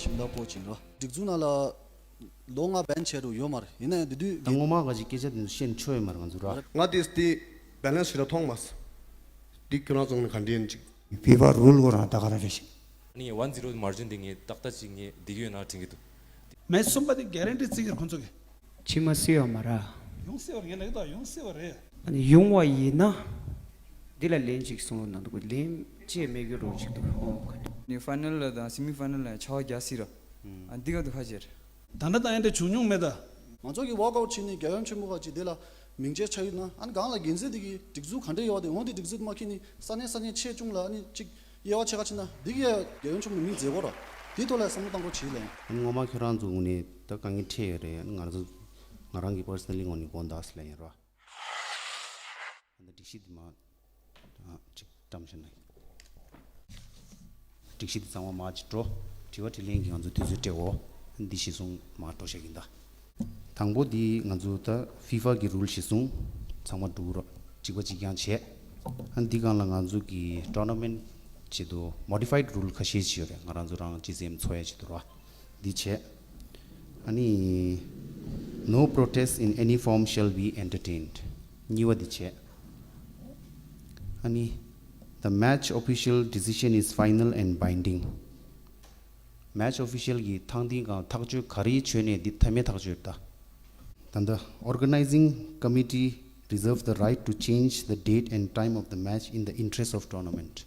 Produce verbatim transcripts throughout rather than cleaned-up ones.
ཞིམ་ད་པོ་ཅིག་རོ། སྒྲིག་འཛུགས་ནང་ལ་ལོ་ལྔ་བན་བྱས་འགྲོ་ཡོད་མ་རེད། ཡིན་ན་ཡང་དེ་དུས་ད་ངོ་མ་ག་ཅིག་སྐད་ཆ་དེ་ཚོ་བཤད་ཆོག་ཡོད་མ་རེད་ང་ཚོ་ར། ང་དེས་དེ་བེ་ལན་སི་ཞེ་དྲག་མཐོང་མ་སོང་། དེ་ཁྱོད་རང་ཚོ་ནས་ག་འདྲ་ཡིན་ཅིག་ཕི་ཕ་རུལ་གོ་རང་ད་ག་རང་རེད་ཤིག་ནི་ཝན་ཛི་རོ་མར་ཇིན་དེ་ངས་ཏག་ཏག་ཅིག་ངས་བསྡད་ཀྱི་ཡོད་ན་དྲན་གྱི་འདུག་མེ་གསུམ་པ་དེ་གེ་རན་ཊི་བརྩི་གི་རེད་ཁོང་ཚོ་གི་ཕྱི་མ་སུ་ཡོད་མ་ར། ཡོང་སྲིད་པ་རེད། ངས་ལབ་ཀྱི་འདུག་ཡོང་སྲིད་པ་རེད། ཨ་ནི་ཡོང་བ་ཡིན་ན། འདི་ལ་ལན་ཅིག་གསུང་རོགས་གནང་འདུག་ལན་ཅེས་མེད་རྒྱུ་རོགས་ཅིག་འདུག་ཨོ་ཁ་ནི་ཕ་ནལ་ལ་དང་སི་མི་ཕ་ནལ་ལ་ཆ་བ་རྒྱག་སྲིད་ར། ཨ་འདི་ག་འདུག་ཧ་ཅེར། ད་ལྟ་ད་ཡན་དེ་བྱུང་མྱོང་མེད་ད། ང་ཚོ་གི་ཝོག་ཨའུཊ་བྱས་ནས་རྒྱལ་ཡོངས་ཆེན་མོ་ག་ཅིག་དེ་ལ་མིང་ཆད་ཆགས་ཡོད་ན། ཨ་ནི་གང་ལ་འགན་འཛིན་དེ་གི་སྒྲིག་འཛུགས་ག་འདྲ་ཡོད་པ་དེ་འོང་དེ་སྒྲིག་འཛུགས་མ་ཁྱེར་ནས་ས་གནས་ས་གནས་ཆེ་ཆུང་ལ་ཨ་ནི་གཅིག་དབྱེ་བ་ཕྱེ་ག་ཕྱིན་ན་འདི་གི་རྒྱལ་ཡོངས་ཆེན་མོ་མིང་བརྗེ་དགོས་ར། དེའི་ཐོག་ལ་བསམ་བློ་བཏང་རོགས་བྱེད་ལན། ཨ་ནི་ངོ་མ་ཁྱོད་རང་ཚོ་ངོས་ནས་ད་དཀའ་ངལ་འཕྲད་ཡོད་རེད། ཨ་ནི་ང་རང་ཚོ་ང་རང་གི་པར་སོ་ནལ་ལི་ངོས་ནས་དགོངས་དག་ཟེར་ལན་ཡིན་ར། ཨ་ནི་སྒྲིག་གཞི་འདི་མ་ཨ་ཅིག་བཀྲམ་བཞག་ན། སྒྲིག་གཞི་འདི་ཚང་མ་མར་ཅིག་འགྲོ། དྲི་བ་དྲིས་ལན་གྱི་ང་ཚོ་དུས་ཚོད་སྤྲད་འོ། འདི་གཞི་བཟུང་མར་འགྲོ་བཞག་གི་ཡིན་ད། དང་པོ་འདི་ང་ཚོ་ད་ཕི་ཕ་གི་རུལ་གཞི་བཟུང་ཚང་མ་འགྲོ་གི་རོགས་གཅིག་པ་གཅིག་རྐྱང་བྱས། ཨ་འདི་སྒང་ལ་ང་ཚོ་གི་ཊོར་ན་མེན་ཊི་ཆེད་དུ་མོ་ཌི་ཕའིཌ་རུལ་ཁ་ཤས་ཅིག་ཡོད་རེད། ང་རང་ཚོ་རང་ཇི་སི་ཨེམ་འཚོ་ཡ་ཆེད་དུ་རོགས། འདི་བྱས། ཨ་ནི། No protest in any form shall be entertained. གཉིས་པ་འདི་བྱས། ཨ་ནི། The match official decision is final and binding. མེ་ཆི་ཨོ་ཕི་ཤལ་གྱི་ཐེངས་འདིའི་སྒང་ཐག་གཅོད་ག་རེ་བྱས་ནས་འདི་མཐའ་མའི་ཐག་གཅོད་ད། ད་ལྟ། Organizing committee reserves the right to change the date and time of the match in the interest of tournament.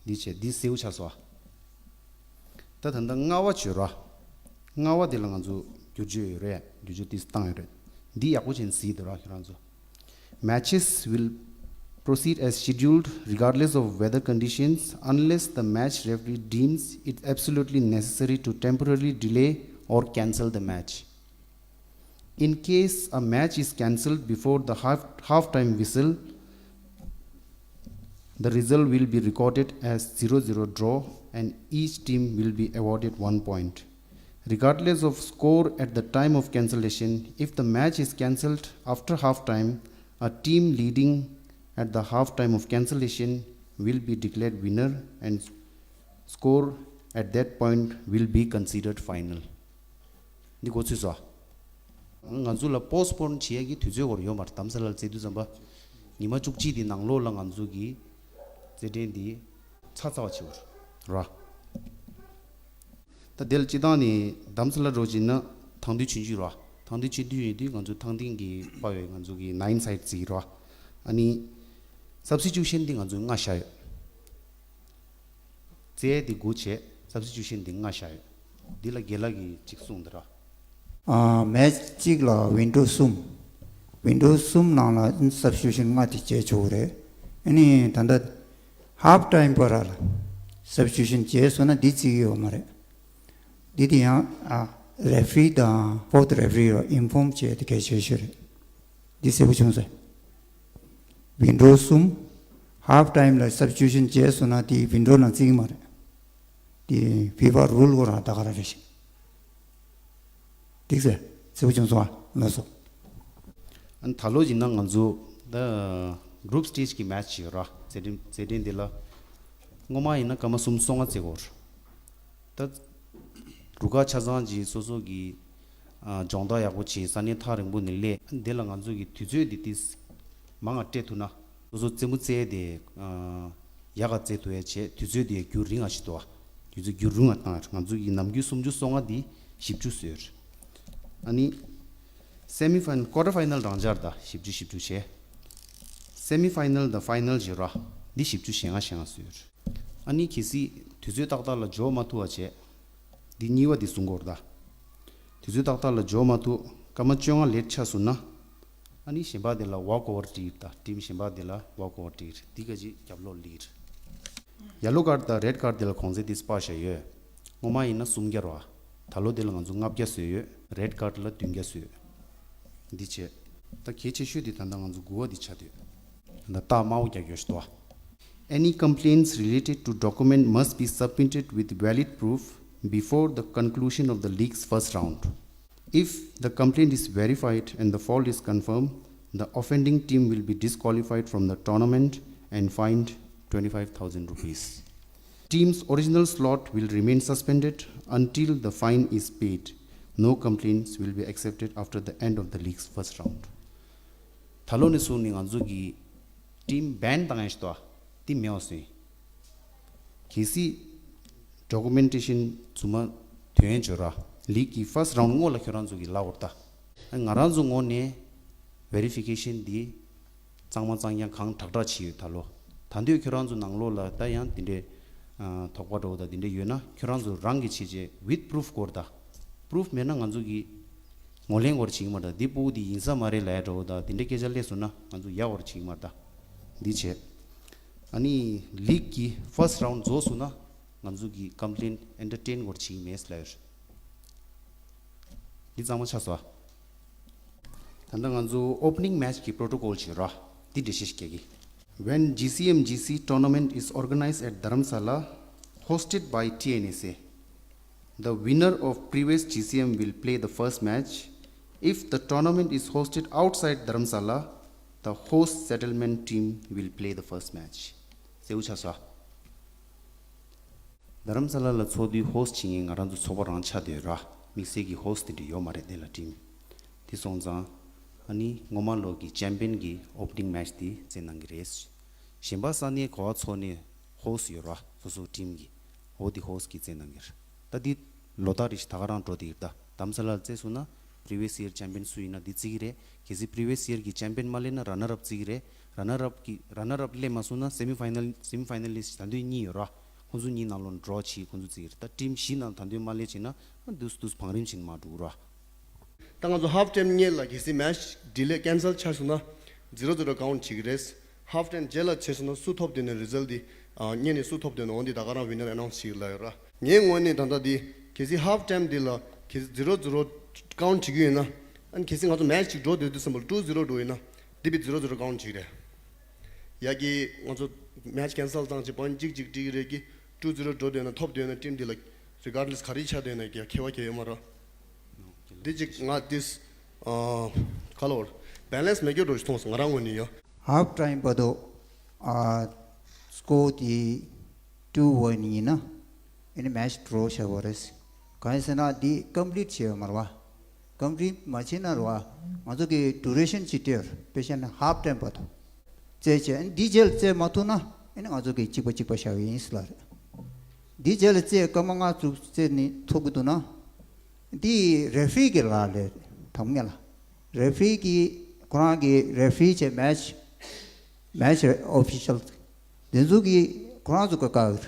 འདི་བྱས་འདི་གསལ་པོ་ཆགས་སོང་ཨ། ད་ད་ལྟ་ལྔ་པ་བྱོས་ར། ལྔ་པ་འདི་ལ་ང་ཚོ་བསྒྱུར་བཅོས་ཡོད་རེད། བསྒྱུར་བཅོས་འདི་བཏང་ཡོད་རེད། འདི་ཡག་པོ་བྱས་ནས་གཟིགས་འདུག་ར་ཁྱེད་རང་ཚོ། Matches will proceed as scheduled regardless of weather conditions unless the match referee deems it absolutely necessary to temporarily delay or cancel the match. In case a match is cancelled before the half halftime whistle, the result will be recorded as zero zero draw and each team will be awarded one point. Regardless of score at the time of cancellation, if the match is cancelled after halftime, a team leading at the halftime of cancellation will be declared winner and score at that point will be considered final. འདི་གོ་ཚུད་སོང་། ང་ཚོ་ལ་པོ་སི་པོན་བྱེད་ཡག་གི་དུས་ཚོད་སྐོར་ཡོད་མ་རེད། དྷ་རམ་ས་ལར་རྩེ་དུས་ཙམ་པ། ཉི་མ་བཅུ་གཅིག་དེ་ནང་ལོགས་ལ་ང་ཚོ་གི་རྩེད་འགྲན་འདི་ཚར་ཚར་བ་བྱེད་དགོས་རེད། ད་དེ་ལ་སྤྱི་བཏང་ནས་དྷ་རམ་ས་ལ་འགྲོ་བྱས་ན་ཐེངས་དུས་ཆུང་ཆུང་རེད། ཐེངས་དུས་ཆུང་དུས་ཡིན་དུས་ང་ཚོ་ཐེངས་ཐེངས་ཀྱི་པ་བས་ང་ཚོ་གི་ནའིན་སའིཌ་བརྩི་གི་རེད། ཨ་ནི། སབ་སི་ཊི་ཊུ་ཤན་འདི་ང་ཚོས་ལྔ་བཞག་ཡོད། རྩེད་འདི་དགུ་བྱས། སབ་སི་ཊི་ཊུ་ཤན་འདི་ལྔ་བཞག་ཡོད། འདི་ལ་རྒན་ལགས་ཀྱིས་གཅིག་གསུངས་འདི་ར། ཨ། མེ་ཆི་གཅིག་ལ་ཝིན་ཌོ་གསུམ། ཝིན་ཌོ་གསུམ་ནང་ལ་སབ་སི་ཊི་ཊུ་ཤན་ལྔ་དེ་བྱས་ཆོག་གི་རེད། ཨ་ནི་ད་ལྟ་ཧབ་ཊའིམ་བར་ལ་སབ་སི་ཊི་ཊུ་ཤན་བྱས་སོང་ན་འདི་བརྩི་གི་ཡོད་མ་རེད། འདི་དེ་ཡང་ཨ། རེ་ཕི་རི་དང་ཕོར་ཐི་རེ་ཕི་རི་ལ་ཨིན་ཕོམ་བྱས་ཏེ་གལ་ཆེ་ཤོས་རེད། འདི་གསལ་པོ་བྱུང་སོང་། ཝིན་ཌོ་གསུམ། ཧབ་ཊའིམ་ལ་སབ་སི་ཊི་ཊུ་ཤན་བྱས་སོང་ན་དེ་ཝིན་ཌོ་ནང་བརྩི་གི་མ་རེད། དེ་ཕི་ཕ་རུལ་སྐོར་རང་ད་ག་རང་རེད་ཤག་འགྲིག་ཟེར། གསལ་པོ་བྱུང་སོང་ཨ། ལགས་སོ། ཨ་ནི་ད་ལོ་ཡིན་ན་ང་ཚོ་ད་གུ་རུབ་སི་ཊེཇ་གི་མེ་ཆི་ཅིག་ཡོད་ར། རྩེད་འགྲན་རྩེད་འགྲན་འདི་ལ་སྔོན་མ་ཡིན་ན་སྐར་མ་གསུམ་སོ་ལྔ་རྩེ་དགོས་རེད། ད་རུ་ཁག་ཆ་ཚང་གིས་སོ་སོ་གི་ཨ། སྦྱོང་བརྡར་ཡག་པོ་བྱས། ས་གནས་ཐག་རིང་པོ་ནས་སླེབས། འདི་ལ་ང་ཚོ་གི་དུས་ཚོད་འདི་ཏིས་མང་ང་སྤྲད་ཐུབ་ན། སོ་སོ་རྩེད་མོ་རྩེ་དེ་ཨ། ཡག་ག་རྩེ་ཐུབ་ཡ་བྱས། དུས་ཚོད་དེ་རྒྱུན་རིང་ང་ཞིག་འདུག་ཨ། དུས་ཚོད་རྒྱུན་རིང་ང་བཏང་ཡ། ང་ཚོ་གི་ནམ་རྒྱུན་སུམ་ཅུ་སོ་ལྔ་འདི་བཞི་བཅུ་བཟོས། ཨ་ནི་སེ་མི་ཕའི་ནལ། ཀོར་ཊར་ཕའི་ནལ་རང་འཇགས་ད་བཞི་བཅུ་བཞི་བཅུ་བྱས། སེ་མི་ཕའི་ནལ་དང་ཕའི་ནལ་བྱས་ར། འདི་བཞི་བཅུ་ཞེ་ལྔ་ཞེ་ལྔ་བཟོས། ཨ་ནི་གལ་སྲིད་དུས་ཚོད་ཏག་ཏག་ལ་འབྱོར་མ་ཐུབ་པ་བྱས། འདི་གཉིས་པ་འདི་བཟུང་དགོས་རེད་ད། དུས་ཚོད་ཏག་ཏག་ལ་འབྱོར་མ་ཐུབ། སྐར་མ་བཅོ་ལྔ་ལེཊ་ཆགས་སོང་ན། ཨ་ནི་གཞན་པ་དེ་ལ་ཝོག་ཨོ་ཝར་སྤྲད་ད། ཊིམ་གཞན་པ་དེ་ལ་ཝོག་ཨོ་ཝར་སྤྲད། འདི་ག་ཅིག་རྒྱབ་ལོགས་སླེབས། ཡེ་ལོ་ཀར་དང་རེཌ་ཀར་དེ་ལ་གོང་ཚད་དེ་སྤར་བཞག་ཡོད། སྔོན་མ་ཡིན་ན་སུམ་བརྒྱ་རེད་བ། ད་ལོ་དེ་ལ་ང་ཚོ་ལྔ་བརྒྱ་བཟོས་ཡོད། རེཌ་ཀར་ལ་བདུན་བརྒྱ་བཟོས་ཡོད། འདི་བྱས། ད་གལ་ཆེ་ཤོས་དེ་ད་ལྟ་ང་ཚོ་དགུ་པ་འདི་ཆགས་བསྡད་ཡོད། ད་ལྟ་རྟགས་དམར་པོ་རྒྱག་རྒྱུ་ཞིག་འདུག་བ། Any complaints related to document must be submitted with valid proof before the conclusion of the league's first round. If the complaint is verified and the fault is confirmed, the offending team will be disqualified from the tournament and fined twenty-five thousand rupees. Team's original slot will remain suspended until the fine is paid. No complaints will be accepted after the end of the league's first round. ད་ལོ་ནས་བཟུང་ནས་ང་ཚོ་གི་team ban བཏང་ཡ་ཞིག་འདུག་ཨ། དེ་མེད་པ་བཟོས། གལ་སྲིད་documentation ཚང་མ་དོན་འབྱོར་ར། league གི་first round སྔོན་ལ་ཁྱོད་རང་ཚོ་གི་ལབ་དགོས་རེད་ད། ང་རང་ཚོ་ངོས་ནས་verification འདི་གཙང་མ་གཙང་རྐྱང་གང་དྲག་དྲག་བྱས་ཡོད་ད་ལོ། ད་འདོད་ཁྱོད་རང་ཚོ་ནང་ལོགས་ལ་ད་ཡང་དེ་འདྲའི་ཨ་དོགས་པ་འདྲ་བོ་དང་དེ་འདྲ་ཡོད་ན་ཁྱོད་རང་ཚོ་རང་གི་བྱས་རྗེས་with proof དགོས་རེད་ད། proof མེད་ན་ང་ཚོ་གི་ངོས་ལེན་སྐོར་བྱེད་ཀྱི་མ་རེད། འདི་ཕྲུ་གུ་འདི་ཡིན་ས་མ་རེད་ལབ་ཡ་འདྲ་བོ་དང་དེ་འདྲའི་སྐད་ཆ་སླེབས་སོང་ན་ང་ཚོ་ཡག་པར་བྱེད་ཀྱི་མ་རེད་ད། འདི་བྱས། ཨ་ནི་league གི་first round རྫོགས་སོང་ན་ང་ཚོ་གི་complaint entertain སྐོར་བྱེད་ཀྱི་མེད་ལབ་ཡོད། འདི་གཙང་མ་ཆགས་སོང་ཨ། ད་ལྟ་ང་ཚོ་opening match གི་protocol བྱེད་རོགས། འདི་འགྲེལ་བཤད་ཞིག་རྒྱག་གི། When G C M G C tournament is organized at Dharamsala, hosted by T N S A, the winner of previous G C M will play the first match. If the tournament is hosted outside Dharamsala, the host settlement team will play the first match. གསལ་པོ་ཆགས་སོང་། རྡ་རམ་ས་ལ་ལ་ཚོགས་དུས་host བྱེད་མཁན་ང་རང་ཚོ་ཚོགས་པ་རང་ཆགས་བསྡད་ཡོད་ར། དམིགས་བསལ་གྱི་host དེ་འདྲ་ཡོད་མ་རེད་དེ་ལ་team། དེ་སོང་ཙང་ཨ་ནི་སྔོན་མ་ལོག་གི་champion གྱི་opening match དེ་རྩེད་གནང་གི་རེད། གཞན་པ་ས་གནས་ག་བ་ཚོགས་ནས་host ཡོད་ར་སོ་སོ་team གྱི། འོ་དེ་host གྱིས་རྩེད་གནང་གི་རེད། ད་དེ་ལོ་ལྟར་རེ་བཞིན་ད་ག་རང་འགྲོ་དེ་ཡིན་ད། རྡ་རམ་ས་ལར་རྩེས་སོང་ན་previous year champion སུ་ཡིན་ན་འདི་བརྩི་གི་རེད། གལ་སྲིད་previous year གི་champion མ་སླེབས་ན་runner up བརྩི་གི་རེད། runner up གི་runner up སླེབས་མ་སོང་ན་semi final semi finalist ད་དུང་གཉིས་ཡོད་ར། ཁོང་ཚོ་གཉིས་ནང་ལོགས་draw བྱེད་ཁོང་ཚོ་བརྩི་གི་རེད། ད་team བཞི་ནང་ད་དུང་མ་སླེབས་བྱས་ན་འདུག་འདུག་བང་རིམ་བྱས་ནས་མར་འགྲོ་གི་ར། ད་ང་ཚོ་half time སྔོན་ལ་གལ་སྲིད་match delay cancel ཆགས་སོང་ན་zero zero count བྱེད་ཀྱི་རེད། half time རྗེས་ལ་བྱས་སོང་ན་སུ་ཐོབ་དེ་ནས་result དེ་ཨ་སྔོན་ནས་སུ་ཐོབ་དེ་ནས་འོ་འདི་ད་ག་རང་winner announce བྱེད་ཀྱི་ལ་ཡོད་ར། ངའི་ངོས་ནས་ད་ལྟ་འདི་གལ་སྲིད་half time འདི་ལ་གལ་སྲིད་zero zero count བྱེད་ཀྱི་ཡོད་ན། ཨ་ནི་གལ་སྲིད་ང་ཚོ་match གཅིག་draw དེ་དུས་ཙམ་པ་ལ་two zero འགྲོ་ཡོད་ན་འདི་བི་zero zero count བྱེད་ཀྱི་རེད། ཡ་གི་ང་ཚོ་match cancel བཏང་ཅིག་point གཅིག་གཅིག་སྒྲིག་གི་རེད་གི། two zero འགྲོ་དེ་ཡོད་ན་ཐོབ་དེ་ཡོད་ན་team འདི་ལ་regardless ག་རེ་ཆགས་དེ་ཡོད་ན་ཁྱད་པར་གང་ཡོད་མ་རེད། འདི་གཅིག་ང་this ཨ་ག་ལ་བར་balance མེད་རྒྱུ་འགྲོ་ཞིག་མཐོང་སོང་ང་རང་ངོས་ནས་ཡོད། Half time བར་དུ་ཨ་score དེ་two one ཡིན་ན་ཨ་ནི་match draw བྱ་དགོས་རེད། གང་ཡིན་ཟེར་ན་འདི་complete བྱས་ཡོད་མ་རེད་བ། complete མ་བྱས་ན་རེད་བ། ང་ཚོ་གི་duration ཅིག་སྤྲད་ཡོད་རེད། དཔེ་བཤད་ན་half time བར་དུ་རྩེད་བྱས། ཨ་ནི་འདི་རྗེས་ལ་རྩེད་མ་ཐུབ་ན་ཨ་ནི་ང་ཚོ་གི་གཅིག་པ་གཅིག་པ་བཞག་ཡིན་ཟེར་ལབ་རེད། འདི་རྗེས་ལ་རྩེད་སྐར་མ་ལྔ་དྲུག་རྩེད་ནི་ཐུབ་ཀྱི་འདུག་ན། འདི་referee གི་ལག་ལས་དམ་ངེས་ལ། referee གི་ཁོ་རང་གི་referee བྱས་match match official འདི་ཚོ་གི་ཁོ་རང་ཚོ་གི་བཀག་ཡོད་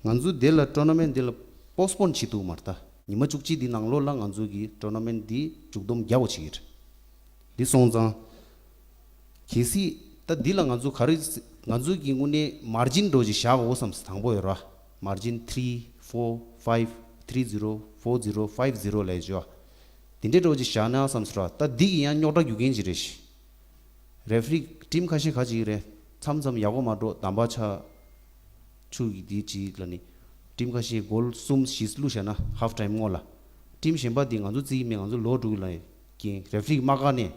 རེད། ང་ཚོ་འདི་ལ་tournament འདི་ལ་postpone བྱེད་ཐུབ་མ་རེད་ད། ཉི་མ་བཅུ་གཅིག་འདི་ནང་ལོགས་ལ་ང་ཚོ་གི་tournament འདི་མཇུག་སྡོམ་རྒྱག་དགོས་བྱེད་ཀྱི་རེད། འདི་སོང་ཙང་། གལ་སྲིད་ད་འདི་ལ་ང་ཚོ་ག་རེ་ང་ཚོ་གི་དངོས་གནས་margin འགྲོ་ཅིག་བཞག་དགོས་བསམ་སོང་། དང་པོ་ཡོད་ར། margin three four five three zero four zero five zero ལས་བྱོས། དེ་འདྲའི་འགྲོ་ཅིག་བཞག་ན་བསམ་སོང་ར། ད་འདི་གི་ཡང་རྙོག་དྲ་རྒྱུ་རྐྱེན་ཅིག་རེད་ཤི། referee team ཁ་ཤས་ཁ་ཅིག་རེད། མཚམས་མཚམས་ཡག་པོ་མ་འགྲོ་དམ་པ་ཆགས། ཆུ་ཡི་དེ་གཅིག་ལ་ནི། team ཁ་ཤས་goal གསུམ་བཞི་བླུགས་བཞག་ན་half time སྔོན་ལ། team གཞན་པ་དེ་ང་ཚོ་རྩིས་མེད་ང་ཚོ་ལོག་འགྲོ་གི་ལ་རྐྱེན་referee མ་བཀག་ནས།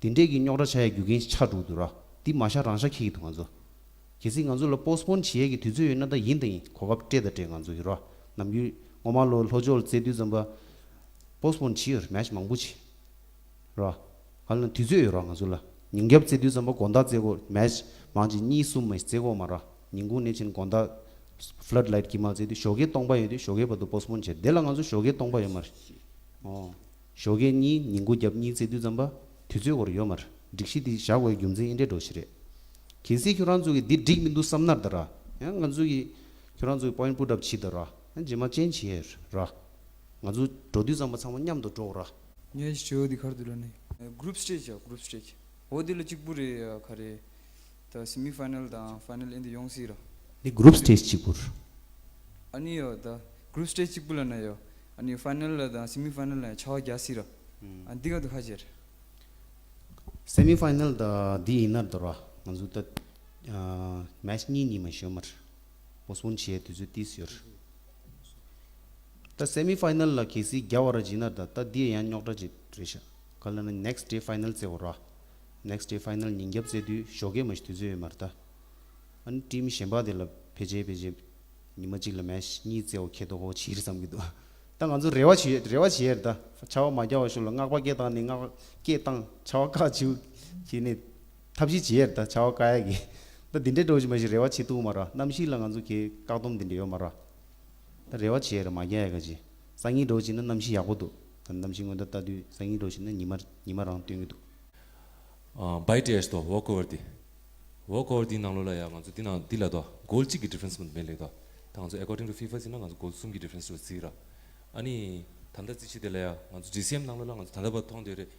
དེ་འདྲས་ཀྱི་རྙོག་དྲ་ཆགས་ཡའི་རྒྱུ་རྐྱེན་ཆགས་འགྲོ་གི་འདུག་ར། དེ་མ་ཤ་རང་ཤ་ཁེལ་གྱི་འདུག་ང་ཚོ། གལ་སྲིད་ང་ཚོ་ལ་postpone བྱེད་ཡས་ཀྱི་དུས་ཚོད་ཡོད་ན་ད་ཡིན་དང་ཡིན་གོ་སྐབས་སྤྲད་དང་སྤྲད་ང་ཚོ་གི་ར། ནམ་རྒྱུན་སྔོན་མ་ལོ་ལྷོ་ཕྱོགས་ལ་རྩེད་དུས་ཙམ་པ། postpone བྱེད་ཡོད་རེད་match མང་པོ་བྱེད། ར། ག་ལ་དུས་ཚོད་ཡོད་ར་ང་ཚོ་ལ། ཉིན་རྒྱབ་རྩེ་དུས་ཙམ་པ་དགོང་དག་རྩེ་དགོས་match མང་ཆེ་གཉིས་གསུམ་མ་རྩེ་དགོས་མ་ར། ཉིན་གུང་ནས་ཕྱིན་དགོང་དག་flood light གི་མ་རྩེ་དུས་ཞོགས་ཀས་སྟོང་པ་ཡོད་དུས་ཞོགས་ཀས་བར་དུ་postpone བྱས་དེ་ལ་ང་ཚོ་ཞོགས་ཀས་སྟོང་པ་ཡོད་མ་རེད། ཨོ། ཞོགས་ཀས་གཉིས་ཉིན་གུང་རྒྱབ་གཉིས་རྩེ་དུས་ཙམ་པ་དུས་ཚོད་སྐོར་ཡོད་མ་རེད། སྒྲིག་གཞི་འདི་བཞག་དགོས་རྒྱུ་མཚན་ཨེ་འདྲས་འགྲོ་ཞིག་རེད། གལ་སྲིད་ཁྱོད་རང་ཚོ་གིས་འདི་འགྲིག་མི་འདུག་བསམ་ན་ད་ར། ཡང་ང་ཚོ་གིས་ཁྱོད་རང་ཚོ་གི་point put up བྱེད་ད་ར། ཡང་རྗེས་མ་change བྱེད་ཡས་ར། ང་ཚོ་འགྲོ་དུས་ཙམ་པ་ཚང་མ་མཉམ་དུ་འགྲོ་ར། ངས་ཞུ་འདི་གར་དུ་ལ་ནི། group stage ཡ་group stage འོ་འདི་ལ་གཅིག་པུ་རེད་ཡ་ག་རེ། ད་semi final དང་final ཨེ་འདི་ཡོང་སྲིད་ར། འདི་group stage གཅིག་པུ་ར། ཨ་ནི་ཡོ་ད་group stage གཅིག་པུ་ལ་ན་ཡོ། ཨ་ནི་final ལ་དང་semi final ལ་ཡ་ཆ་བ་རྒྱག་སྲིད་ར། ཨ་འདི་ག་དུ་ཁ་ཅེར། semi final ད་འདི་ཡིན་ན་ད་ར་ང་ཚོ་ད་match གཉིས་གཉིས་མ་ཤོད་མར་postpone བྱེད་དུས་ཚོད་ཏིས་ཡོད། ད་semi final ལ་གལ་སྲིད་རྒྱ་བ་ར་ཇི་ན་ད་ད་འདི་ཡང་རྙོག་དྲ་ཅིག་རེད་ཤག་ག་ལ་ན་next day final རྩེ་བ་ར། next day final ཉིན་རྒྱབ་རྩེ་དུས་ཞོགས་ཀས་མ་ཤི་དུས་ཚོད་ཡོད་མར་ད། ཨ་ནི་team གཞན་པ་དེ་ལ་ ཕལ་ཆེར་ཕལ་ཆེར་ཉི་མ་གཅིག་ལ་མེ་ཤི་གཉིས་རྩེ་བ་ཁེལ་དོ་གོ་ཕྱིར་བསམ་གྱི་འདུག་ད་ང་ཚོ་རེ་བ་བྱེད་རེ་བ་བྱེད་ཡ་རེད། ད་ཆར་པ་མ་རྒྱག་པ་ཤོག་ལ་སྔགས་པ་སྐད་བཏང་ནས་སྔགས་པ་སྐད་བཏང་ཆར་པ་བཀག་བྱིའུ་བྱས་ནས་ཐབས་ཤེས་བྱེད་ཡ་རེད། ད་ཆར་པ་བཀག་ཡ་གི་ད་འདི་འདྲའི་འགྲོ་བཞིན་མ་ཤི་རེ་བ་བྱེད་ཐུབ་མ་ར། གནམ་གཤིས་ལ་ང་ཚོ་གི་བཀག་སྡོམ་འདི་འདྲ་ཡོད་མ་ར། ད་རེ་བ་བྱེད་ཡ་རེད། མ་རྒྱག་ཡ་ག་ཅི། སང་ཉིན་འགྲོ་བྱས་ན་གནམ་གཤིས་ཡག་པོ་འདུག་ད་གནམ་གཤིས་སྔོན་བརྡ་ལྟ་དུས་སང་ཉིན་འགྲོ་བྱས་ན་ཉི་མ་ཉི་མ་རང་སྟོན་གྱི་འདུག་ཨ། བྷའི་ཊེ་ཨེ་ཤི་དོ་ཝོག་ཨོ་ཝར་དེ། ཝོག་ཨོ་ཝར་དེའི་ནང་ལོགས་ལ་ཡང་ང་ཚོ་འདི་ནང་འདི་ལ་དོ་གོལ་གཅིག་གི་ཌི་ཕ་རེན་སི་མ་མེད་ལེགས་དོ། ད་ང་ཚོ་according to FIFA ཟེར་ན་ང་ཚོ་གོལ་གསུམ་གྱི་ཌི་ཕ་རེན་སི་རེད་ཟེར་ར། ཨ་ནི་ད་ལྟ་རྩིས་བྱས་དེ་ལ་ཡང་ང་ཚོ་ཇི་སི་ཨེམ་ནང་ལོགས་ལ་ང་ཚོ་ད་ལྟ་བར་མཐོང་དེ་རེད།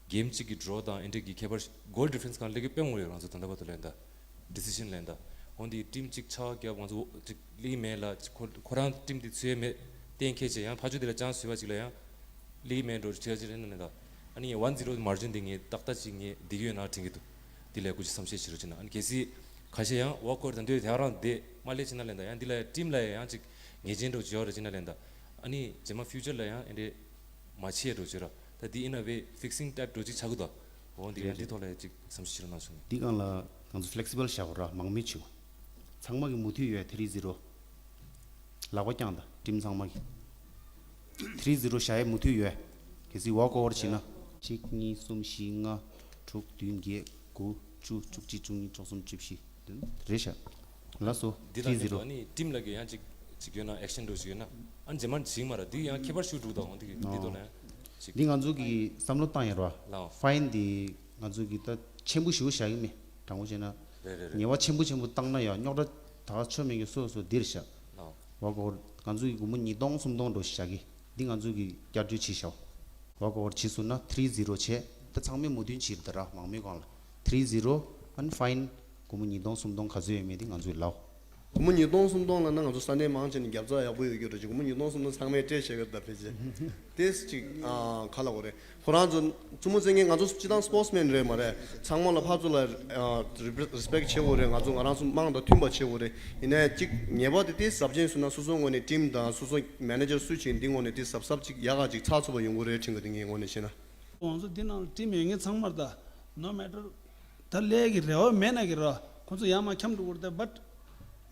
གེམ་གཅིག་གི་ཌོ་དང་ཨེ་འདྲ་གི་ཁྱད་པར་གོལ་ཌི་ཕ་རེན་སི་གང་ལེགས་ཀྱི་དཔེ་ངོ་རེད། ང་ཚོ་ད་ལྟ་བར་དུ་ལེན་ད་ཌི་སི་ཤན་ལེན་ད་འོན་ཏེ་ཊིམ་གཅིག་ཆག་རྒྱབ་ང་ཚོ་གཅིག་ལེགས་མེད་ལ་ཁོ་ཁོ་རང་ཊིམ་དེ་ཚོའི་མེད་གཏན་འཁེལ་བྱས་ཡང་ཕ་ཆོས་དེ་ལ་ཅང་བཟོས་པ་གཅིག་ལ་ཡང་ལེགས་མེད་འགྲོ་བྱས་ཅི་རེད་ན་ལེན་ད། ཨ་ནི་ཝན་ཛི་རོ་མར་ཇིན་དེ་ངས་ཏག་ཏག་ཅིག་ངས་བསྡད་ཀྱི་ཡོད་ན་དྲན་གྱི་འདུག་དེ་ལས་སྐུ་ཅི་བསམ་ཤེས་བྱེད་རོགས་བྱེད་ན། ཨ་ནི་གལ་སྲིད་ཁ་ཤས་ཡང་ཝོག་ཨོ་ཝར་ད་འདོད་དེ་རང་དེ་མ་ལས་བྱེད་ན་ལེན་ད་ཡང་འདི་ལ་ཡང་ཊིམ་ལ་ཡང་ཅིག་ངེས་ཅན་འགྲོ་བྱེད་ཡོད་རེད་བྱེད་ན་ལེན་ད། ཨ་ནི་རྗེས་མ་ཕིའུ་ཅར་ལ་ཡང་ཨེ་འདྲས་མ་བྱེད་འགྲོ་བྱེད་ར། ད་འདི་ཨིན་ཨ་ཝེ་ཕིག་སིང་ཊའིབ་འགྲོ་ཅིག་ཆགས་ཀྱི་འདུག་འོ་འདི་ཡང་འདི་ཐོག་ལ་ཡང་ཅིག་བསམ་ཤེས་བྱེད་རོགས་གནང་སོང་ནས། འདི་སྒང་ལ་ང་ཚོ་ཕི་ལེག་སི་བལ་བཞག་དགོས་ར། མང་མོས་བྱེད་དགོས། ཚང་མ་གི་མུ་མཐུད་ཡོད་ཐེ་རི་ཛི་རོ། ལག་པ་བརྐྱངས་དང་ཊིམ་ཚང་མ་གི། ཐེ་རི་ཛི་རོ་བཞག་ཡས་མུ་མཐུད་ཡོད། གལ་སྲིད་ཝོག་ཨོ་ཝར་བྱེད་ན། གཅིག་གཉིས་གསུམ་བཞི་ལྔ་དྲུག་བདུན་བརྒྱད་དགུ་བཅུ་བཅུ་གཅིག་བཅུ་གཉིས་བཅུ་གསུམ་བཅུ་བཞི་བདུན་རེད་ཤག་ལགས་སོ། འདི་ཐེ་རི་ཛི་རོ། ཨ་ནི་ཊིམ་ལ་གི་ཡང་གཅིག་གཅིག་ཡོད་ན་ཨེག་ཤན་འགྲོ་ཞིག་ཡོད་ན་ཨ་ནི་རྗེས་མ་བྱིང་མ་ར། འདི་ཡང་ཁྱད་པར་ཞུ་འགྲོ་དང་འདི་གི་འདི་དོ་ན་ཡང་གཅིག་འདི་ང་ཚོ་གི་བསམ་བློ་བཏང་ཡ་ར། ལའོ། ཕ་ཡིན་འདི་ང་ཚོ་གི་ད་ཆེན་པོ་ཞུ་བཞག་གི་མེད། དྲང་པོ་བྱས་ན། རེད་རེད་རེད། ཉེས་པ་ཆེན་པོ་ཆེན་པོ་བཏང་ན་ཡང་རྙོག་དྲ་ད་ཆོ་མེད་གི་སོ་སོ་འདིར་བཞག་ལའོ། ཝོག་ཨོ་ཝར་ང་ཚོ་གི་སྒོར་མོ་ཉིས་སྟོང་སུམ་སྟོང་འགྲོ་བཞག་གི་འདི་ང་ཚོ་གི་བསྐྱར་བཅོས་བྱེད་ཤག་ཝོག་ཨོ་ཝར་བྱེད་སོང་ན་ཐེ་རི་ཛི་རོ་བྱས། ད་ཚང་མས་མོས་མཐུན་བྱེད་ད་ར། མང་མོས་སྒང་ལ་ཐེ་རི་ཛི་རོ་ཨན་ཕ་ཡིན། སྒོར་མོ་ཉིས་སྟོང་སུམ་སྟོང་ག་ཚོད་ཡོད་མེད་དེ་ང་ཚོས་ལབ། སྒོར་མོ་ཉིས་སྟོང་སུམ་སྟོང་ལབ་ན་ང་ཚོ་ས་གནས་མང་ཆེ་ནས་རྒྱབ་རྩ་ཡག་པོ་ཡོད་རྒྱུ་རེད། ཅིག་སྒོར་མོ་ཉིས་སྟོང་སུམ་སྟོང་ཚང་མས་སྤྲད་བྱས་ཡོད་ད་ཕལ་ཆེར། དེ་ཅིག་ཨ་ག་ལབ་དགོས་རེད། ཁོ་རང་ཚོ་བཙུན་མོ་བཙན་གྱི་ང་ཚོ་སྤྱི་བཏང་སི་པོར་ཊི་སི་མེན་རེད་མ་རེད། ཚང་མ་ལ་ཕར་ཚུར་ལ་ཨ་རི་སི་པེག་བྱེད་དགོས་རེད། ང་ཚོ་ང་རང་ཚོ་དམངས་དང་མཐུན་པ་བྱེད་དགོས་རེད། ཡིན་ནའི་ཅིག་ཉེས་པ་དེ་དེ་ཟབ་ཅན་སུ་ན་སོ་སོ་ངོས་ནས་ཊིམ་དང་སོ་སོ་མེ་ནེ་ཇར་སུ་བྱེད་འདི་ངོས་ནས་དེ་གཟབ་གཟབ་ཅིག་ཡག་ག་ཅིག་ཚགས་ཚུད་པ་ཡོང་གི་རེད་དྲན་གི་འདུག་ངའི་ངོས་ནས་བཤད་ན། ང་ཚོ་འདི་ནང་ལ་ཊིམ་ཡོད་མཁན་ཚང་མར་ད་no matter ད་ལས་ཀྱི་རེ་བ་མེད་ན་གི་ར་ཁོ་ཚོ་ཡར་མར་འཁྱམ་འགྲོ་གི་རེད་ད། བཊ་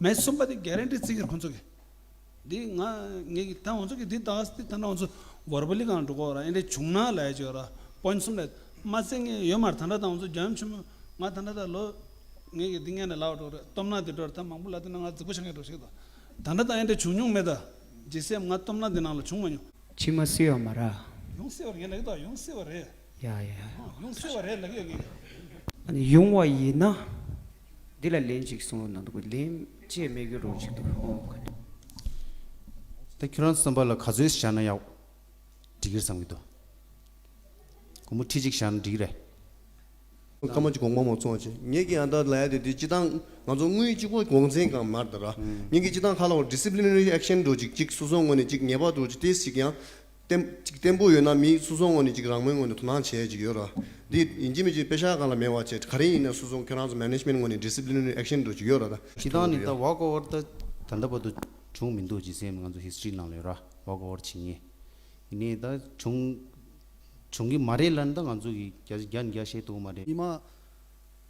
མེ་ཆི་གསུམ་པ་དེ་གེ་རན་ཊི་བརྩི་གི་རེད་ཁོ་ཚོ་གི། འདི་ང་ངས་ཀྱི་ད་ང་ཚོ་གི་འདི་ད་འདི་ད་ང་ཚོ་བར་བ་ལི་གང་འགྲོ་གོ་ར། ཨེ་འདྲ་བྱུང་ན་ལ་ཡ་ཅིག་ཡོད་ར། པོ་ཡིན་ཊི་གསུམ་ལ་མ་བརྩི་མཁན་ཡོད་མ་རེད། ད་ལྟ་ད་ང་ཚོ་རྒྱལ་ཡུམ་ཆེན་མོ་ང་ད་ལྟ་ད་ལོ་ངས་ཀྱི་འདི་ངས་ནས་ལབ་འགྲོ་རེད། སྟོབས་ན་འདི་འགྲོ་རེད། ད་མང་པོ་ལ་དེ་ན་ང་རྫིག་པོ་ཆགས་མཁན་འགྲོ་ཞིག་ད་ད་ལྟ་ད་ཨེ་འདྲ་བྱུང་མྱོང་མེད་ད། ཇི་སི་ཨེམ་ང་སྟོབས་ན་འདི་ནང་ལ་བྱུང་མ་མྱོང་། ཕྱི་མ་སྲིད་ཡོད་མ་ར། ཡོང་སྲིད་པ་རེད་ངས་ལབ་ཀྱི་འདུག་ཡོང་སྲིད་པ་རེད། ཡ་ཡ། ཡོང་སྲིད་པ་རེད་ལབ་ཀྱི་ཡོད་ངས། ཨ་ནི་ཡོང་བ་ཡིན་ན། འདི་ལ་ལན་ཅིག་གསུང་རོགས་གནང་འདུག་ལན་ཅེས་མེད་རྒྱུ་རོགས་ཅིག་འདུག་ཨོ་ཁ་ནི། ད་ཁྱོད་རང་བསམ་པ་ལ་ག་ཚོད་བཞག་ན་ཡག་འགྲིག་གི་རེད་བསམ་གྱི་འདུག་སྒོར་མོ་ཁྲི་གཅིག་བཞག་ན་འགྲིག་གི་རེད། སྐར་མ་གཅིག་དགོངས་པ་མ་ཚོམས་པ་བྱས། ངེད་ཀྱིས་ཡང་དག་ལབ་ཡ་དེ་དེ་སྤྱི་བཏང་ང་ཚོ་དངུལ་གཅིག་པོ་དགོངས་མཚན་གང་མ་རེད་ད་ར། ངེད་ཀྱིས་སྤྱི་བཏང་ཁ་ལ་བ་ཌི་སི་པི་ལི་ནེ་རི་ཨེག་ཤན་འགྲོ་ཅིག་ཅིག་སོ་སོ་ངོས་ནས་ཅིག་ཉེས་པ་འགྲོ་ཅིག་ཏེས་ཅིག་ཡང་བརྟན་ཅིག་བརྟན་པོ་ཡོད་ན་མི་སོ་སོ་ངོས་ནས་ཅིག་རང་མོས་ངོས་ནས་དོ་སྣང་བྱེད་ཅིག་ཡོད་ར། འདི་ཡིན་གཅིག་མིན་གཅིག་པེ་ཤག་སྒང་ལ་མེད་པ་བྱས་ག་རེ་ཡིན་ན་སོ་སོ་ཁྱོད་རང་ཚོ་མེ་ནེ་ཇི་མེན་ཊི་ངོས་ནས་ཌི་སི་པི་ལི་ནེ་རི་ཨེག་ཤན་འགྲོ་ཅིག་ཡོད་ར་ད། སྤྱི་བཏང་ནི་ད་ཝོག་ཨོ་ཝར་ད་ད་ལྟ་བར་དུ་བྱུང་མི་འདུག་ཇི་སི་ཨེམ་ང་ཚོ་ཧིས་ཊོ་རི་ནང་ལ་ཡོད་ར། ཝོག་ཨོ་ཝར་བྱེད་མཁན། ཡིན་ནའི་ད་བྱུང་བྱུང་གི་མ་རེད་ལབ་ན་ད་ང་ཚོ་གི་བརྒྱ་ཆ་བརྒྱ་ནས་བརྒྱ་བཤད་ཐུབ་ཀྱི་མ་རེད། ཉི་མ་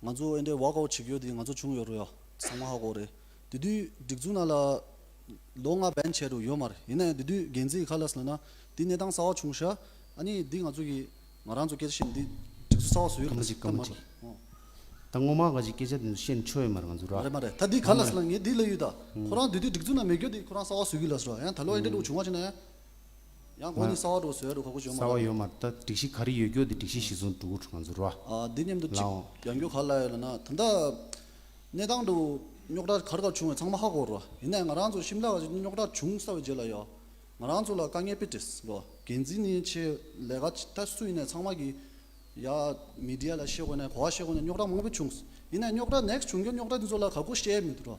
ང་ཚོ་ཨེ་འདྲའི་ཝོག་ཨའུཊ་བྱེད་ཀྱི་ཡོད་དེ་ང་ཚོ་བྱུང་ཡོད་རེད་ཡ། ཚང་མ་ཧ་གོ་རེད། དེ་དུས་སྒྲིག་འཛུགས་ནང་ལ་ལོ་ལྔ་བན་བྱས་འགྲོ་ཡོད་མ་རེད། ཡིན་ན་ཡང་དེ་དུས་འགན་འཛིན་ག་ལ་ཟེར་ན་འདི་གནས་སྟངས་གསར་བ་བྱུང་ཤག་ཨ་ནི་འདི་ང་ཚོ་གི་ང་རང་ཚོ་སྐད་ཆ་བཤད་འདི་སྒྲིག་འཛུགས་གསར་བ་བཟོ་ཡོད་ལ་ཟེར་ད་མ་རེད། ད་ངོ་མ་ག་ཅིག་སྐད་ཆ་དེ་ཚོ་བཤད་ཆོག་ཡོད་མ་རེད་ང་ཚོ་ར། མ་རེད་མ་རེད། ད་འདི་ག་ལ་ཟེར་ན་ངས་འདི་ལ་ཡོད་ད། ཁོ་རང་དེ་དུས་སྒྲིག་འཛུགས་ནང་མེད་རྒྱུ་དེ་ཁོ་རང་གསར་བ་བཟོ་གི་ལ་ཟེར་ར། ཡང་ད་ལོ་ཨེ་འདྲ་འགྲོ་བྱུང་བ་བྱས་ན་ཡང་། ཡང་སྒོ་ནས་གསར་བ་འགྲོ་བཟོ་ཡ་འགྲོ་ཁག་པོ་བྱུང་མ་རེད། གསར་བ་ཡོད་མ་རེད། ད་སྒྲིག་གཞི་ག་རེ་ཡོད་རྒྱུ་དེ་སྒྲིག་གཞི་གཞི་བཟུང་འགྲོ་གི་འདུག་ང་ཚོ་ར། ཨ་འདི་མཉམ་དུ་ཅིག་ལའོ། ཡང་རྒྱུ་ག་ལ་ཡོད་ལ་ན་ད་ལྟ་གནས་སྟངས་འགྲོ་རྙོག་དྲ་ག་རེ་ག་རེ་བྱུང་བ་ཚང་མ་ཧ་གོ་ར། ཡིན་ནའི་ང་རང་ཚོ་ཤིམ་ལ་ག་ཅིག་རྙོག་དྲ་བྱུང་ཚར་བའི་རྗེས་ལ་ཡ། ང་རང་ཚོ་ལ་དཀའ་ངལ་དཔེ་འཕྲད་སོང་། འགན་འཛིན་ནས་ཆེ་ལས་ཀ་ད་སུ་ཡིན་ནའི་ཚང་མ་གི་ཡ་མི་ཌི་ཡ་ལ་བཤད་དགོས་ནའི་ག་པར་བཤད་དགོས་ནའི་རྙོག་དྲ་མང་པོ་བྱུང་སོང་། ཡིན་ནའི་རྙོག་དྲ་ནེག་སི་བྱུང་རྒྱུ་རྙོག་དྲ་འདི་ཚོ་ལ་ག་གོ་བཤད་མི་འདུག་ར།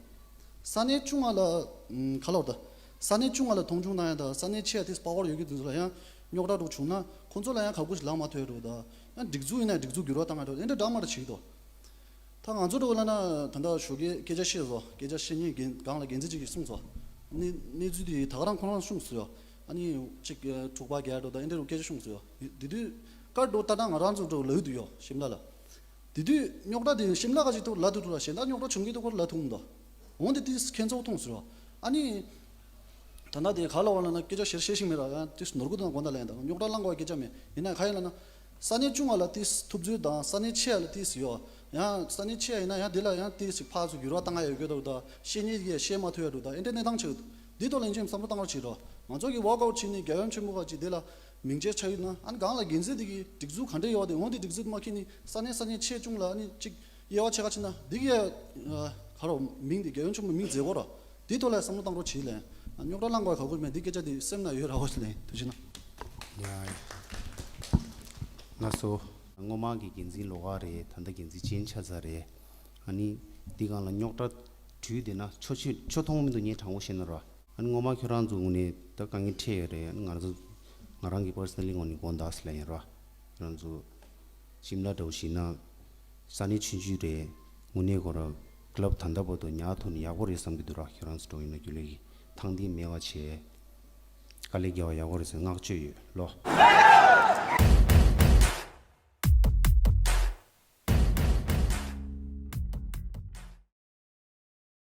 ས་གནས་ཆུང་བ་ལ་ཨམ་ག་ལབ་ད། ས་གནས་ཆུང་བ་ལ་མཐོང་ཆུང་བཏང་ཡ་ད་ས་གནས་ཆེ་བ་དེ་པ་ཝར་ཡོད་རྒྱུ་དེ་ཚོ་ལ་ཡང་རྙོག་དྲ་འདྲ་བྱུང་ན་ཁོང་ཚོ་ལ་ཡང་ག་གོ་ཞིག་ལངས་མ་ཐུབ་ཡ་འདྲ་ད། ཡང་སྒྲིག་འཛུགས་ཡིན་ན་སྒྲིག་འཛུགས་འགྱུར་བ་བཏང་ཡ་འདྲ་དེ་འདྲ་འདྲ་མ་འདྲ་བྱེད་ཀྱི་འདུག་ད་ང་ཚོ་འདྲ་བོ་ལ་ན་ད་ལྟ་ཞོགས་ཀས་སྐད་ཆ་བཤད་སོང་། སྐད་ཆ་བཤད་མཁན་རྒན་སྒང་ལ་འགན་འཛིན་ཅིག་གིས་གསུངས་སོང་། གནས་གནས་ཚུལ་དེ་ད་ག་རང་ཁོ་རང་གསུངས་སོང་ཡ། ཨ་ནི་ཅིག་འཁྲུག་པ་རྒྱག་འགྲོ་ད་ཨེ་འདྲ་རུ་སྐད་ཆ་གསུངས་སོང་ཡ། དེ་དུས་ཀར་འགྲོ་ལྟ་སྟངས་ང་རང་ཚོ་འདྲ་བོ་ལབ་ཀྱི་འདུག་ཡ་ཤིམ་ལ་ལ། དེ་དུས་རྙོག་དྲ་དེ་ཤིམ་ལ་ག་ཅིག་ཐུག་ལ་ཐུག་ཐུག་ལ་གཞན་དག་རྙོག་དྲ་བྱུང་གི་འདུག་ཁོ་ལ་ཐུག་མི་འདུག་འོན་ཏེ་ཏིས་ཁྱེད་ཚོ་མཐོང་ཟེར་རོ། ཨ་ནི། ད་ལྟ་དེ་ག་ལ་བ་ལ་ན་སྐད་ཆ་བཤད་ཤེས་ཤིང་མེད་ར། ཡང་ཏིས་ནོར་གུ་དང་དགོན་ད་ལ་ཡིན་ད་རྙོག་དྲ་བསླང་དགོས་སྐད་ཆ་མེད། ཡིན་ན་ག་ཡིན་ལ་ན། ས་གནས་ཆུང་བ་ལ་ཏིས་ཐུབ་ཚོད་དང་ས་གནས་ཆེ་ཡ་ལ་ཏིས་ཡོད། ཡང་ས་གནས་ཆེ་ཡ་ཡིན་ན་ཡང་དེ་ལ་ཡང་ཏིས་ཕར་ཚུར་འགྱུར་བ་བཏང་ཡ་ཡོད་སྐད་འདུག་ད་བཤད་ཉེས་ཀྱི་བཤད་མ་ཐུབ་ཡ་འདུག་ད་ཨེ་འདྲ་གནས་སྟངས་ཆགས་འདུག་འདི་ཐོག་ལ་ཡིན་ཅིག་བསམ་བློ་བཏང་རོགས་བྱེད་རོགས། ང་ཚོ་གི་ཝོག་ཨའུཊ་བྱས་ནས་རྒྱལ་ཡོངས་ཆེན་མོ་ག་ཅིག་དེ་ལ་མིང་ཆད་ཆགས་ཡོད་ན། ཨ་ནི་གང་ལ་འགན་འཛིན་དེ་གི་སྒྲིག་འཛུགས་ག་འདྲ་ཡོད་དེ་འོན་ཏེ་སྒྲིག་འཛུགས་མ་ཁྱེར་ནི་ས་གནས་ས་གནས་ཆེ་ཆུང་ལ་ཨ་ནི་ཅིག་དབྱེ་བ་ཕྱེ་ག་ཕྱིན་ན་འདི་གི་ཨ་ག་རོ་མིང་དེ་རྒྱལ་ཡོངས་ཆེན་མོ་མིང་བརྗེ་དགོས་ར། དེ་ཐོག་ལ་བསམ་བློ་བཏང་རོགས་བྱེད་ལན། རྙོག་དྲ་བསླང་དགོས་ག་དགོས་མེད། འདི་སྐད་ཆ་དེ་སེམས་ན་ཡོད་ར་བ་ལན་ཐུགས་རྗེ་གནང་། ཡ་ཡ། ལགས་སོ། སྔོན་མ་གི་འགན་འཛིན་ལོགས་ཀ་རེད། ད་ལྟ་འགན་འཛིན་ཅན་ཆགས་ཚར་རེད། ཨ་ནི་འདི་སྒང་ལ་རྙོག་དྲ་དྲུད་བསྡད་ན་ཆོ་ཆོ་ཆོ་མཐོང་མི་འདུག་ངས་དྲང་པོ་བཤད་ན་ར། ཨ་ནི་སྔོན་མ་ཁྱོད་རང་ཚོ་ངོས་ནས་ད་དཀའ་ངལ་འཕྲད་ཡོད་རེད། ཨ་ནི་ང་རང་ཚོ་ང་རང་གི་པར་སོ་ནལ་ལི་ངོས་ནས་དགོངས་དག་ཟེར་ལབ་ཡིན་ར། ཁྱོད་རང་ཚོ་ཞིམ་ལ་འདྲ་བོ་ཞིག་ན་ས་གནས་ཆུང་ཆུང་རེད། དངོས་གནས་ཁོ་རང་ཀླབ་ད་ལྟ་བར་དུ་ཉག་ཐུག་ནས་ཡག་པོ་རེད་བསམ་གྱི་འདུག་ར། ཁྱོད་རང་ཚོ་འགྲོ་ཡིན་ན་རྒྱུན་ལས་ཀྱི་ཐང་སྟེང་མེད་པ་བྱས། དཀའ་ལས་རྒྱག་པ་ཡག་པོ་རེད་ཟེར་བསྔགས་བརྗོད་ཡོད་ལོ།